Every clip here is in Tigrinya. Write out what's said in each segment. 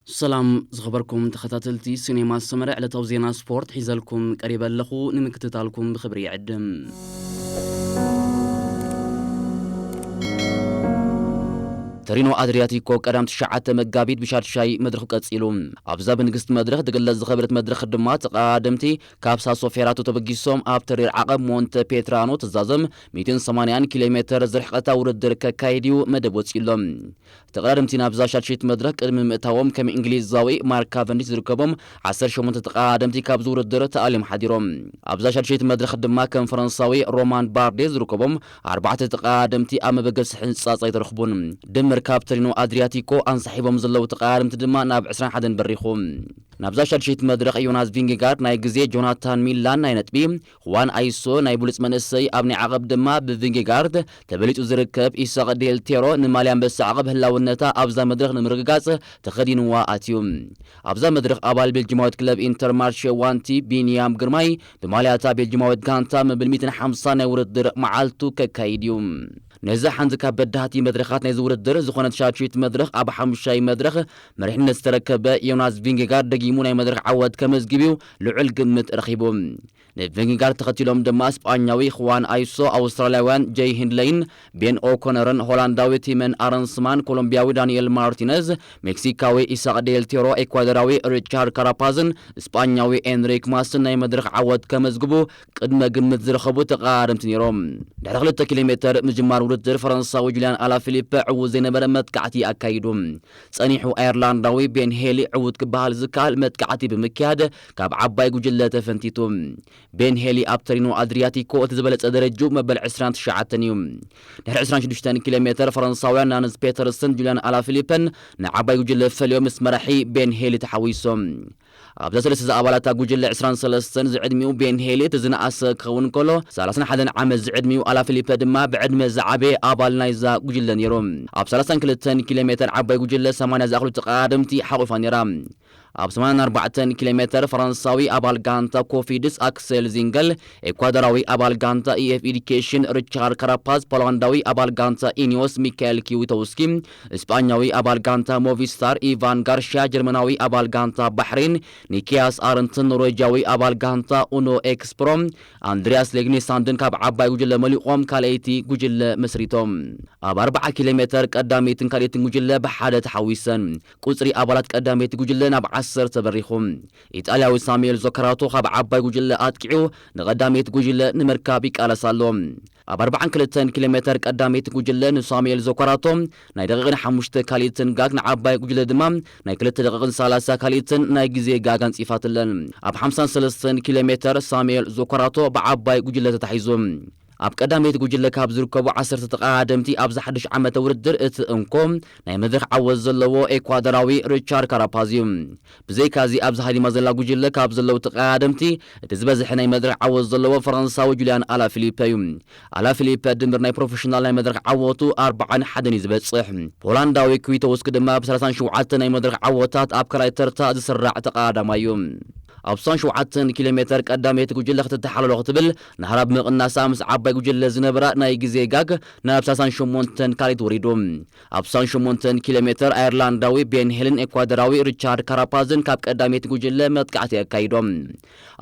ሰላም ዝኸበርኩም ተኸታተልቲ ሲኔማ ሰመረ፣ ዕለታዊ ዜና ስፖርት ሒዘልኩም ቀሪበ ኣለኹ። ንምክትታልኩም ብኽብሪ ይዕድም። ተሪኖ ኣድሪያቲኮ ቀዳም ትሽዓተ መጋቢት ብሻድሻይ መድረኹ ቀጺሉ። ኣብዛ ብንግስቲ መድረኽ ትግለጽ ዝኸበረት መድረኽ ድማ ተቐዳደምቲ ካብ ሳሶ ፌራቶ ተበጊሶም ኣብ ተሪር ዓቐብ ሞንተ ፔትራኖ ትዛዘም ሚእትን ሰማንያን ኪሎ ሜተር ዝርሕቐታ ውድድር ከካይድ እዩ መደብ ወጺኡሎም። ተቐዳደምቲ ናብዛ ሻድሸይቲ መድረኽ ቅድሚ ምእታዎም ከም እንግሊዛዊ ማርክ ካቨንዲሽ ዝርከቦም ዓሰርተ ሸሞንተ ተቐዳደምቲ ካብዚ ውድድር ተኣልዮም ሓዲሮም። ኣብዛ ሻድሸይቲ መድረኽ ድማ ከም ፈረንሳዊ ሮማን ባርዴ ዝርከቦም ኣርባዕተ ተቐዳደምቲ ኣብ መበገሲ ሕንጻጽ ኣይተረኽቡን። ድምር ካብ ተሪኖ ኣድሪያቲኮ ኣንሳሒቦም ዘለዉ ተቐዳደምቲ ድማ ናብ ዕስራን ሓደን በሪኹ። ናብዛ ሻድሸይቲ መድረኽ ዮናስ ቪንጌጋርድ ናይ ግዜ ጆናታን ሚላን ናይ ነጥቢ፣ ኹዋን ኣይሶ ናይ ብሉጽ መንእሰይ ኣብ ናይ ዓቐብ ድማ ብቪንጌጋርድ ተበሊጹ ዝርከብ ኢሳቕ ዴል ቴሮ ንማልያ ኣንበሳ ዓቐብ ህላውነታ ኣብዛ መድረኽ ንምርግጋጽ ተኸዲንዋ ኣትዩ። ኣብዛ መድረኽ ኣባል ቤልጅማዊት ክለብ ኢንተርማርሼ ዋንቲ ቢንያም ግርማይ ብማልያታ ቤልጅማዊት ጋንታ መብል ሚእትን ሓምሳን ናይ ውድድር መዓልቱ ከካይድ እዩ። ነዚ ሓንቲ ካብ በዳህቲ መድረኻት ናይዚ ውድድር ዝኾነት ሻድሸይቲ መድረኽ ኣብ ሓሙሻይ መድረኽ መሪሕነት ዝተረከበ ዮናስ ቪንጌጋርድ ደጊሙ ናይ መድረኽ ዓወት ከመዝግብ እዩ ልዑል ግምት ረኺቡ። ንቪንጌጋርድ ተኸቲሎም ድማ ስጳኛዊ ኹዋን ኣይሶ፣ ኣውስትራልያውያን ጀይ ሂንድለይን ቤን ኦኮነርን ሆላንዳዊ ቲመን ኣረንስማን፣ ኮሎምቢያዊ ዳንኤል ማርቲነዝ፣ ሜክሲካዊ ኢሳቕ ዴል ቴሮ፣ ኤኳዶራዊ ሪቻርድ ካራፓዝን ስጳኛዊ ኤንሪክ ማስን ናይ መድረኽ ዓወት ከመዝግቡ ቅድመ ግምት ዝረኸቡ ተቐዳደምቲ ነይሮም። ድሕሪ ክልተ ኪሎ ሜተር ምጅማር ውድድር ፈረንሳዊ ጁልያን ኣላፊሊፐ ዕዉት ዘይነበረ መጥቃዕቲ ኣካይዱ። ጸኒሑ ኣየርላንዳዊ ቤን ሄሊ ዕዉት ክበሃል ዝከኣል መጥቃዕቲ ብምክያድ ካብ ዓባይ ጉጅለ ተፈንቲቱ። ቤን ሄሊ ኣብ ተሪኖ ኣድሪያቲኮ እቲ ዝበለጸ ደረጅኡ መበል ዕስራን ትሽዓተን እዩ። ድሕሪ ዕስራን ሽዱሽተን ኪሎ ሜተር ፈረንሳውያን ናንስ ፔተርስን ጁልያን ኣላፊሊፐን ንዓባይ ጉጅለ ፈልዮም ምስ መራሒ ቤን ሄሊ ተሓዊሶም። ኣብዛ ሰለስተ ዝኣባላታ ጉጅለ ዕስራን ሰለስተን ዝዕድሚኡ ቤን ሄሊ እቲ ዝነኣሰ ክኸውን ከሎ፣ ሰላሳን ሓደን ዓመት ዝዕድሚኡ ኣላፊሊፐ ድማ ብዕድመ ዝዓበየ ኣባል ናይዛ ጉጅለ ነይሩ። ኣብ ሰላሳን ክልተን ኪሎ ሜተር ዓባይ ጉጅለ ሰማንያ ዝኣኽሉ ተቐዳደምቲ ሓቑፋ ነይራ። ኣብ ሰማንያን ኣርባዕተን ኪሎ ሜተር ፈረንሳዊ ኣባል ጋንታ ኮፊድስ ኣክሰል ዚንገል፣ ኤኳዶራዊ ኣባል ጋንታ ኢኤፍ ኤዲኬሽን ሪቻርድ ካራፓዝ፣ ፖላንዳዊ ኣባል ጋንታ ኢኒዮስ ሚካኤል ኪዊቶውስኪ፣ እስጳኛዊ ኣባል ጋንታ ሞቪስታር ኢቫን ጋርሽያ፣ ጀርመናዊ ኣባል ጋንታ ባሕሬን ኒኪያስ ኣረንትን ኖርዌጃዊ ኣባል ጋንታ ኡኖ ኤክስፕሮ ኣንድሪያስ ሌግኒሳንድን ካብ ዓባይ ጉጅለ መሊቖም ካልኣይቲ ጉጅለ መስሪቶም። ኣብ ኣርብዓ ኪሎ ሜተር ቀዳመይትን ካልኣይትን ጉጅለ ብሓደ ተሓዊሰን። ቁጽሪ ኣባላት ቀዳመይቲ ጉጅለ ናብ ዓሰርተ በሪኹ። ኢጣልያዊ ሳሙኤል ዞካራቶ ካብ ዓባይ ጉጅለ ኣጥቂዑ ንቐዳመይቲ ጉጅለ ንምርካብ ይቃለስ ኣሎ። ኣብ ኣርባዓን ክልተን ኪሎ ሜተር ቀዳመይቲ ጉጅለ ንሳሙኤል ዞካራቶ ናይ ደቂቕን ሓሙሽተ ካልኢትን ጋግ፣ ንዓባይ ጉጅለ ድማ ናይ ክልተ ደቂቕን ሰላሳ ካልኢትን ናይ ግዜ ጋግ ኣንጺፋትለን። ኣብ ሓምሳን ሰለስተን ኪሎ ሜተር ሳሙኤል ዞካራቶ ብዓባይ ጉጅለ ተታሒዙ። ኣብ ቀዳመይቲ ጉጅለ ካብ ዝርከቡ ዓሰርተ ተቐዳደምቲ ኣብዚ ሓድሽ ዓመተ ውድድር እቲ እንኮ ናይ መድረኽ ዓወት ዘለዎ ኤኳዶራዊ ሪቻርድ ካራፓዝ እዩ። ብዘይካዚ ኣብዚ ሃዲማ ዘላ ጉጅለ ካብ ዘለዉ ተቐዳደምቲ እቲ ዝበዝሐ ናይ መድረኽ ዓወት ዘለዎ ፈረንሳዊ ጁልያን ኣላፊሊፐ እዩ። ኣላፊሊፐ ድምር ናይ ፕሮፌሽናል ናይ መድረኽ ዓወቱ ኣርብዓን ሓደን እዩ ዝበጽሕ። ፖላንዳዊ ኩዊቶውስኪ ድማ ብ ሰላሳን ሸውዓተን ናይ መድረኽ ዓወታት ኣብ ካልኣይ ተርታ ዝስራዕ ተቐዳዳማይ እዩ። ኣብ ሰላሳን ሸውዓተን ኪሎ ሜተር ቀዳመይቲ ጉጅለ ክትተሓለሎ ክትብል ናህራ ብምቕናሳ ምስ ዓባይ ጉጅለ ዝነበራ ናይ ግዜ ጋግ ናብ ሰላሳን ሸሞንተን ካልኢት ወሪዱ። ኣብ ሰላሳን ሸሞንተን ኪሎ ሜተር ኣየርላንዳዊ ቤን ሄልን ኤኳዶራዊ ሪቻርድ ካራፓዝን ካብ ቀዳመይቲ ጉጅለ መጥቃዕቲ ኣካይዶም።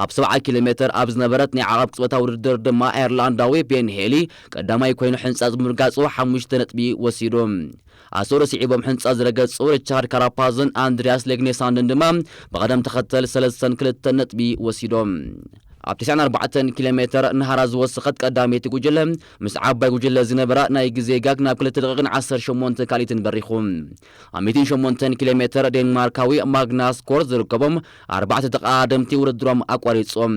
ኣብ ሰብዓ ኪሎ ሜተር ኣብ ዝነበረት ናይ ዓቐብ ቅጽበታዊ ውድድር ድማ ኣየርላንዳዊ ቤን ሄሊ ቀዳማይ ኮይኑ ሕንጻጽ ብምርጋጹ ሓሙሽተ ነጥቢ ወሲዱ። ኣሰሩ ስዒቦም ሕንጻጽ ዝረገጹ ሪቻርድ ካራፓዝን ኣንድሪያስ ሌግኔሳንድን ድማ ብቐደም ተኸተል ሰለስተን ክልተን ነጥቢ ወሲዶም። ኣብ ተስዓን ኣርባዕተን ኪሎ ሜተር ንሃራ ዝወሰኸት ቀዳመይቲ ጉጅለ ምስ ዓባይ ጉጅለ ዝነበራ ናይ ግዜ ጋግ ናብ ክልተ ደቂቕን ዓሰርተ ሸሞንተ ካልኢትን በሪኹ። ኣብ ሚእትን ሸሞንተን ኪሎ ሜተር ዴንማርካዊ ማግናስ ኮርት ዝርከቦም ኣርባዕተ ተቐዳደምቲ ውድድሮም ኣቋሪጾም።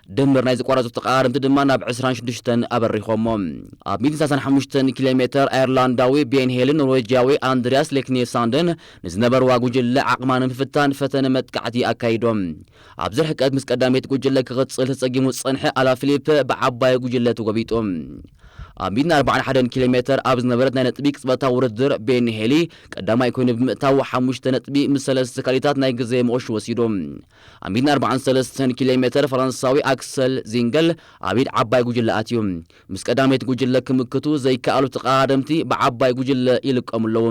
ድምር ናይ ዝቋረጹ ተቐዳደምቲ ድማ ናብ ዕስራን ሽዱሽተን ኣበሪኾሞ። ኣብ ሚእትን ሰላሳን ሓሙሽተን ኪሎ ሜተር ኣየርላንዳዊ ቤን ሄልን ኖርዌጅያዊ ኣንድሪያስ ሌክኔሳንደን ንዝነበርዋ ጉጅለ ዓቕማ ንምፍታን ፈተነ መጥቃዕቲ ኣካይዶም። ኣብዚ ርሕቀት ምስ ቀዳመይቲ ጉጅለ ክቕጽል ተጸጊሙ ዝጸንሐ ኣላ ፊሊፕ ብዓባይ ጉጅለ ተጎቢጡ። ኣብ ሚእትን ኣርባዓን ሓደን ኪሎ ሜተር ኣብ ዝነበረት ናይ ነጥቢ ቅጽበታዊ ውድድር፣ ቤን ሄሊ ቀዳማይ ኮይኑ ብምእታው፣ ሓሙሽተ ነጥቢ ምስ ሰለስተ ካልኢታት ናይ ግዜ መቑሽ ወሲዱ። ኣብ ሚእትን ኣርባዓን ሰለስተን ኪሎ ሜተር፣ ፈረንሳዊ ኣክሰል ዚንገል ኣብ ኢድ ዓባይ ጉጅለ ኣትዩ። ምስ ቀዳመይቲ ጉጅለ ክምክቱ ዘይከኣሉ ተቐዳደምቲ ብዓባይ ጉጅለ ይልቀሙ ኣለዉ።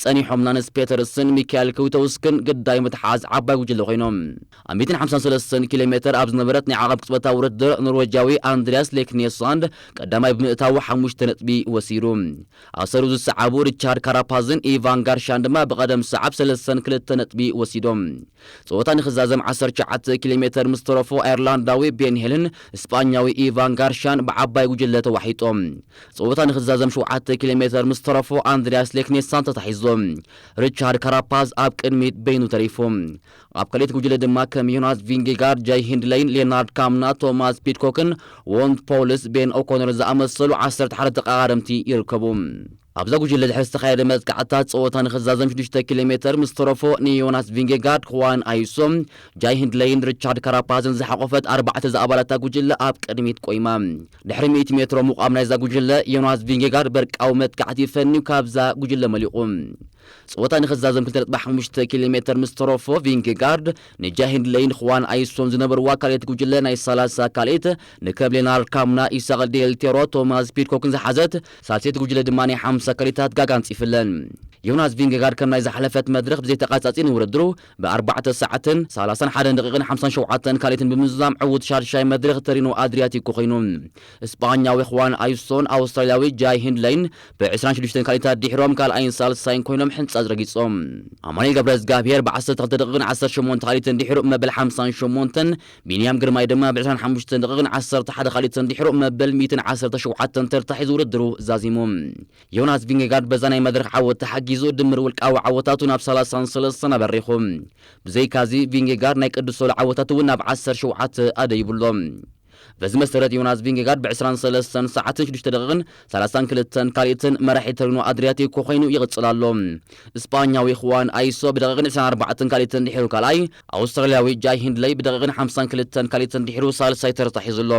ጸኒሖም ናንስ ፔተርስን ሚካኤል ክዊተውስክን ግዳይ ምትሓዝ ዓባይ ጉጅለ ኮይኖም። ኣብ ሚእትን ሓምሳን ሰለስተን ኪሎ ሜተር ኣብ ዝነበረት ናይ ዓቐብ ቅጽበታዊ ውድድር፣ ኖርዌጃዊ ኣንድሪያስ ሌክኔሳንድ ቀዳማይ ብምእታዉ ሓሙሽተ ነጥቢ ወሲዱ። ኣሰሩ ዝሰዓቡ ሪቻርድ ካራፓዝን ኢቫን ጋርሻን ድማ ብቐደም ሰዓብ ሰለስተን ክልተ ነጥቢ ወሲዶም። ጸወታ ንኽዛዘም ዓሰርተ ትሽዓተ ኪሎ ሜተር ምስ ተረፎ፣ ኣየርላንዳዊ ቤን ሄልን ስጳኛዊ ኢቫን ጋርሻን ብዓባይ ጉጅለ ተዋሒጦም። ጸወታ ንኽዛዘም ሸውዓተ ኪሎ ሜተር ምስ ተረፎ፣ ኣንድሪያስ ሌክኔሳን ተታሒዞም። ሪቻርድ ካራፓዝ ኣብ ቅድሚት በይኑ ተሪፉ። ኣብ ካልኣይቲ ጉጅለ ድማ ከም ዮናስ ቪንጌጋርድ፣ ጃይ ሂንድለይን፣ ሌናርድ ካምና፣ ቶማስ ፒድኮክን ዎንት ፖውልስ፣ ቤን ኦኮነር ዝኣመሰሉ ዓሰርተ ሓደ ተቐዳደምቲ ይርከቡ። ኣብዛ ጉጅለ ድሕሪ ዝተኻየደ መጥቃዕትታት፣ ጸወታ ንኽዛዘም ሽዱሽተ ኪሎ ሜተር ምስ ተረፎ፣ ንዮናስ ቪንጌጋርድ፣ ክዋን ኣይሶ፣ ጃይ ሂንድለይን ሪቻርድ ካራፓዝን ዝሓቖፈት ኣርባዕተ ዝኣባላታ ጉጅለ ኣብ ቅድሚት ቆይማ። ድሕሪ ሚእቲ ሜትሮ ምቋም ናይዛ ጉጅለ፣ ዮናስ ቪንጌጋርድ በርቃዊ መጥቃዕቲ ፈንዩ ካብዛ ጉጅለ መሊቑ። ጸወታ ንኽዛዘም ክልተ ነጥቢ ሓሙሽተ ኪሎ ሜተር ምስ ተረፎ፣ ቪንጌጋርድ ንጃሂንድ ለይን፣ ክዋን ኣይሶን ዝነበርዋ ካልኣይቲ ጉጅለ ናይ ሰላሳ ካልኣይቲ ንከም ሌናርድ ካምና፣ ኢሳቕ ዴል ቴሮ፣ ቶማስ ፒድኮክን ዝሓዘት ሳልሰይቲ ጉጅለ ድማ ናይ ሓምሳ ካልኢታት ጋጋ ኣንጺፍለን። ዮናስ ቪንጌጋርድ ከም ናይ ዝሓለፈት መድረኽ ብዘይተቓጻጺ ንውድድሩ ብኣርባዕተ ሰዓትን ሰላሳን ሓደን ደቂቕን ሓምሳን ሸውዓተን ካልኢትን ብምዝዛም ዕዉት ሻድሻይ መድረኽ ተሪኖ ኣድሪያቲኮ ኮይኑ። ስጳኛዊ ክዋን ኣይሶን ኣውስትራልያዊ ጃይ ሂንድለይን ብዕስራን ሽዱሽተን ካልኢታት ድሒሮም ካልኣይን ሳልሳይን ኮይኖም ሕንጻጽ ረጊጾም። ኣማኑኤል ገብረ እግዚኣብሔር ብዓሰርተ ክልተ ደቂቕን ዓሰርተ ሸሞንተ ካልኢትን ድሒሩ መበል ሓምሳን ሸሞንተን፣ ቢንያም ግርማይ ድማ ብዕስራን ሓሙሽተን ደቂቕን ዓሰርተ ሓደ ካልኢትን ድሒሩ መበል ሚእትን ዓሰርተ ሸውዓተን ተርታ ሒዙ ውድድሩ ዛዚሙ። ዮናስ ቪንጌጋርድ በዛ ናይ መድረኽ ዓወት ተሓጊዙ ድምር ውልቃዊ ዓወታቱ ናብ ሰላሳን ሰለስተን ኣበሪኹ። ብዘይካዚ ቪንጌጋርድ ናይ ቅዱስ ሶሎ ዓወታት እውን ናብ ዓሰርተ ሸውዓተ ኣደይቡ ኣሎ። በዚ መሰረት ዮናስ ቪንጌጋርድ ብዕስራን ሰለስተን ሰዓትን ሽዱሽተ ደቂቕን ሰላሳን ክልተን ካልኢትን መራሒ ተሪኖ ኣድሪያቲኮ ኮይኑ ይቕጽል ኣሎ። ስጳኛዊ ክዋን ኣይሶ ብደቂቕን ዕስራን ኣርባዕተን ካልኢትን ድሒሩ ካልኣይ፣ ኣውስትራልያዊ ጃይ ሂንድለይ ብደቂቕን ሓምሳን ክልተን ካልኢትን ድሒሩ ሳልሳይ ተርታ ሒዙ ኣሎ።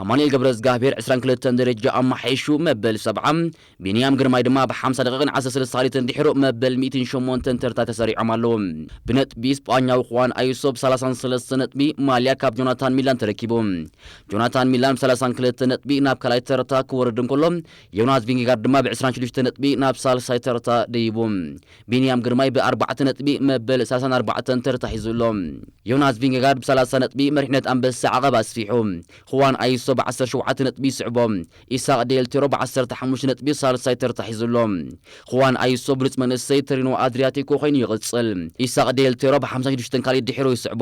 ኣማኑኤል ገብረ እግዚኣብሔር ዕስራን ክልተን ደረጃ ኣመሓይሹ መበል ሰብዓ፣ ቢንያም ግርማይ ድማ ብሓምሳ ደቂቕን ዓሰርተ ሰለስተ ካልኢትን ድሒሩ መበል ሚእትን ሸሞንተን ተርታ ተሰሪዖም ኣለዉ። ብነጥቢ ስጳኛዊ ክዋን ኣይሶ ብሰላሳን ሰለስተ ነጥቢ ማልያ ካብ ጆናታን ሚላን ተረኪቡ። ጆናታን ሚላን ብሰላሳን ክልተ ነጥቢ ናብ ካልኣይ ተርታ ክወርድ እንከሎ፣ ዮናስ ቪንጌጋርድ ድማ ብዕስራን ሽዱሽተ ነጥቢ ናብ ሳልሳይ ተርታ ደይቡ። ቢንያም ግርማይ ብኣርባዕተ ነጥቢ መበል ሰላሳን ኣርባዕተን ተርታ ሒዙ ኣሎ። ዮናስ ቪንጌጋርድ ብሰላሳ ነጥቢ መሪሕነት ኣንበሳ ዓቐብ ኣስፊሑ። ክዋን ኣይሶ ብዓሰርተ ሸውዓተ ነጥቢ ይስዕቦ። ኢሳቕ ዴል ቴሮ ብዓሰርተ ሓሙሽተ ነጥቢ ሳልሳይ ተርታ ሒዙ ኣሎ። ክዋን ኣይሶ ብሉጽ መንእሰይ ተሪኖ ኣድሪያቲኮ ኮይኑ ይቕጽል። ኢሳቕ ዴል ቴሮ ብሓምሳን ሽዱሽተን ካልኢት ድሒሩ ይስዕቦ።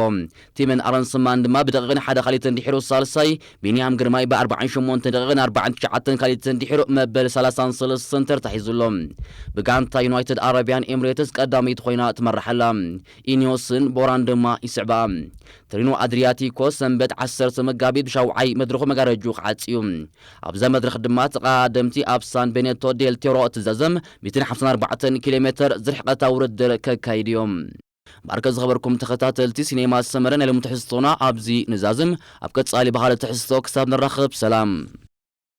ቲመን ኣረንስማን ድማ ብደቂቕን ሓደ ካልኢትን ድሒሩ ሳልሳይ፣ ቢንያም ግርማይ ብኣርባዓን ሸሞንተን ደቂቕን ኣርባዓን ትሽዓተን ካልኢትን ድሒሩ መበል ሰላሳን ሰለስተን ተርታ ሒዙ ኣሎ። ብጋንታ ዩናይትድ ኣረቢያን ኤምሬትስ ቀዳመይቲ ኮይና ትመርሕ ኣላ። ኢኒዮስን ቦራን ድማ ይስዕባ። ተሪኖ ኣድሪያቲኮ ሰንበት ዓሰርተ መጋቢት ብሻውዓይ መድረኹ መጋረጁ ክዓጽ እዩ። ኣብዛ መድረኽ ድማ ተቐዳደምቲ ኣብ ሳን ቤኔቶ ዴል ቴሮ እትዛዘም ሚእትን ሓምሳን ኣርባዕተን ኪሎ ሜተር ዝርሕቀታ ውድድር ከካይዱ እዮም። ባርከ ዝኸበርኩም ተኸታተልቲ ሲኔማ ሰመረ፣ ናይ ሎሚ ትሕዝቶና ኣብዚ ንዛዝም። ኣብ ቀጻሊ ብኻልእ ትሕዝቶ ክሳብ ንራኸብ፣ ሰላም።